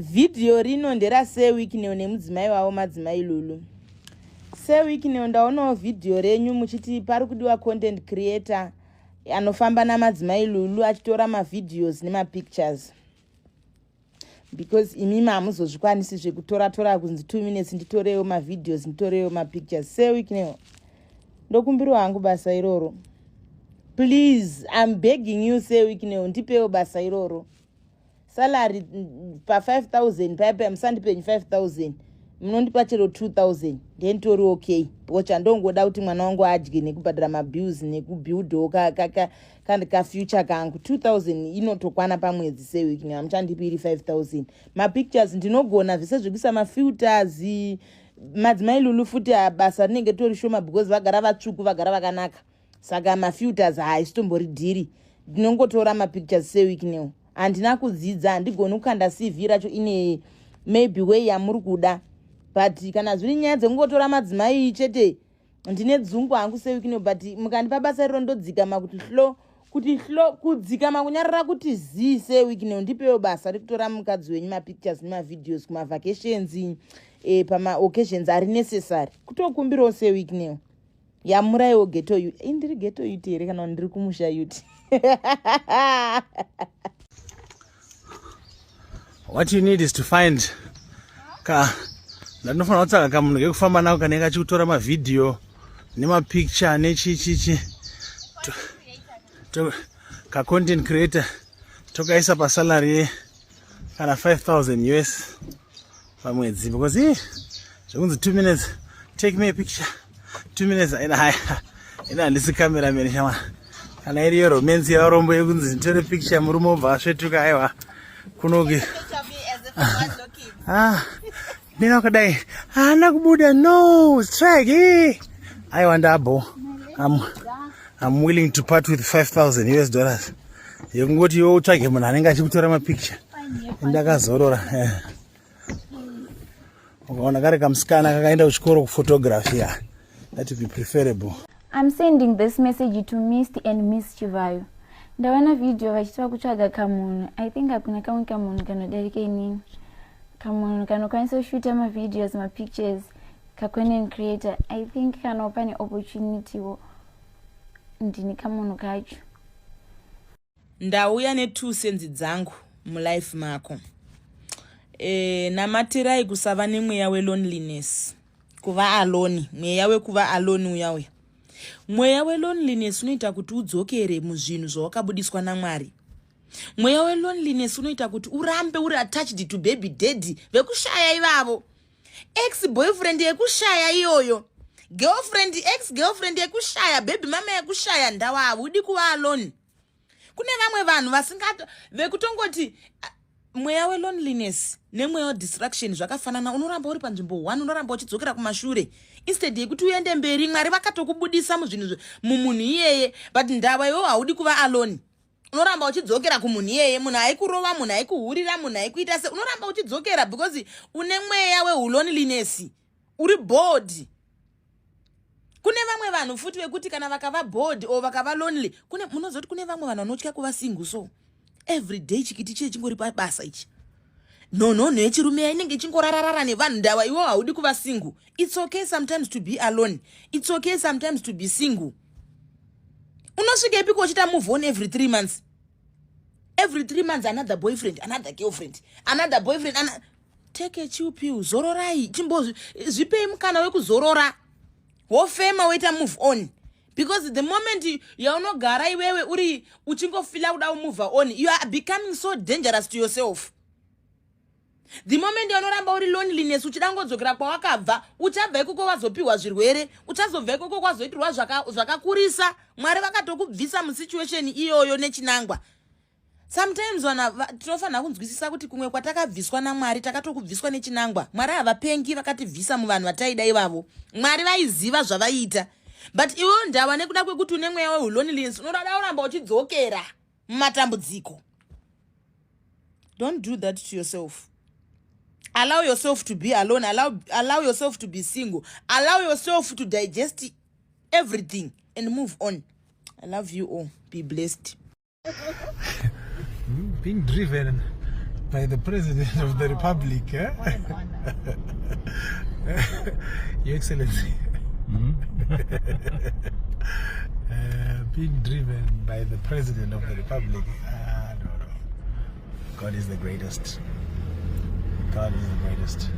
Vhidhiyo rino nderaSir Wicknell nemudzimai wavo Madzimai Lulu. Sir Wicknell, ndaonawo vhidhiyo renyu muchiti pari kudiwa content creator anofamba naMadzimai Lulu achitora mavideos nemapictures because imimi hamuzozvikwanisi zvekutora tora kunzi 2 minutes nditorewo mavideos, nditorewo mapictures. Sir Wicknell, ndokumbirawo hangu basa iroro. Please, I'm begging you, Sir Wicknell, ndipewo basa iroro. Salary pa5000 paipa, musandipenyu 5000, munondipa chero 2000, ndenditori okay, because chandongoda kuti mwana wangu adye nekubhadhara mabills nekubuildawo kafuture kangu. 2000 inotokwana pamwedzi. Sir Wicknell, hamuchandipi iri 5000. Mapictures ndinogona zvese, zvekuisa mafilters. Madzimai Lulu futi basa rinenge tori shoma because vagara vatsvuku, vagara vakanaka, saka mafilters haisitombori dhiri. Ndinongotora mapictures. Sir Wicknell, handina kudzidza, handigoni kukanda CV racho ine maybe way yamuri kuda, but kana zviri nyaya dzekungotora madzimai chete, ndine dzungu hangu, Sir Wicknell, but mukandipa basa riro ndodzikama kuti hlo, kuti hlo, kudzikama, kunyarara kuti zii. Sir Wicknell, ndipewo basa rekutora mukadzi wenyu mapictures nemavideos kumavacations, pamaoccasions ari necessary. Kutokumbirawo, Sir Wicknell. Yamuraiwo ghetto youth. Indiri ghetto youth here kana ndiri kumusha youth? What you need is to find ka ndinofanira kutsvaga kamunhu kekufamba nako kanenge kachikutora mavhidhiyo nemapicture nechichichi, kacontent creator, tokaisa pasalary kana 5000 US pamwedzi, because ii zvekunzi 2 minutes, take me a picture, 2 minutes, aina haya, ina handisi cameraman shama. Kana iriyo romance yavarombo yekunzi nditore picture murume obva asvetuka, aiwa, kunoki. Ah, ndina kudai haana kubuda, no strike. Aiwa, ndabo I'm willing to part with 5000 US dollars yekungoti iwe utsvage munhu anenge achikutora mapicture, ndakazorora. Ukaona kari kamusikana kakaenda kuchikoro kuphotography, that would be preferable. I'm sending this message to Mr and Miss Chivayo. Ndaona video vachitwa kutsvaga kamunhu. I think hakuna kamwe kamunhu kanodarika inini, kamunhu kanokwanisa kushuta mavideos, mapictures, kacontent creator. I think kana pane opportunity wo, ndini kamunhu kacho. Ndauya ne2 cents dzangu mulife mako. Namatirai kusava nemweya weloneliness, kuva alone. Mweya wekuva alone uya uya, mweya weloneliness unoita kuti udzokere muzvinhu zvawakabudiswa naMwari. Mweya weloneliness unoita kuti urambe uri attached to baby daddy vekushaya ivavo, ex boyfriend yekushaya iyoyo, girlfriend, ex girlfriend yekushaya, baby mama yekushaya. Ndawavo udi kuva alone. Kune vamwe vanhu vasingato vekutongoti mweya weloneliness nemweya wedistraction zvakafanana. Unoramba uri panzvimbo one, unoramba uchidzokera kumashure instead yekuti uende mberi. Mwari vakatokubudisa muzvinhu, mumunhu iyeye, but ndava iwewo haudi kuva alone. Unoramba uchidzokera kumunhu iyeye, munhu aikurova, munhu aikuhurira, munhu aikuita se, unoramba uchidzokera because une mweya weuloneliness, uri bored. Kune vamwe vanhu futi vekuti kana vakava bored or vakava lonely, kune munozoti kune vamwe vanhu vanotya kuva single, so every day chikiti chiye chingori pabasa ichi, nhonhonho yechirume inenge ichingorararara nevanhu. Ndava iwo haudi kuva single. It's okay sometimes to be alone. It's okay sometimes to be single. Unosvika ipiko uchiita move on every 3 months? Every 3 months, another boyfriend, another girlfriend, another boyfriend. Take a chill pill, zororai, chimbozvipei mukana wekuzorora, wofema, woita move on, because the moment yaunogara iwewe uri uchingofila kuda kumove on, you are becoming so dangerous to yourself. The moment yaunoramba uri loneliness, uchida ngodzokera kwawakabva, uchabva ikoko wazopiwa zvirwere, uchazobva ikoko kwazoitirwa zvakakurisa. Mwari vakatokubvisa musituation iyoyo nechinangwa. Sometimes vana tinofanira kunzwisisa kuti kumwe kwatakabviswa naMwari, takatokubviswa nechinangwa. Mwari havapengi, vakatibvisa muvanhu vataida ivavo. Mwari vaiziva zvavaiita, but iwewo ndava nekuda kwekuti une mweya weuloneliness, unoda kuramba uchidzokera mumatambudziko. Don't do that to yourself. Allow yourself to be alone. Allow yourself to be single. Allow yourself to digest everything and move on. I love you all. Be blessed. Being driven. by the President of the Republic. Eh? What an honor. Your Excellency. Being driven by the President of the Republic. Ah, no. God is the greatest. God is the greatest.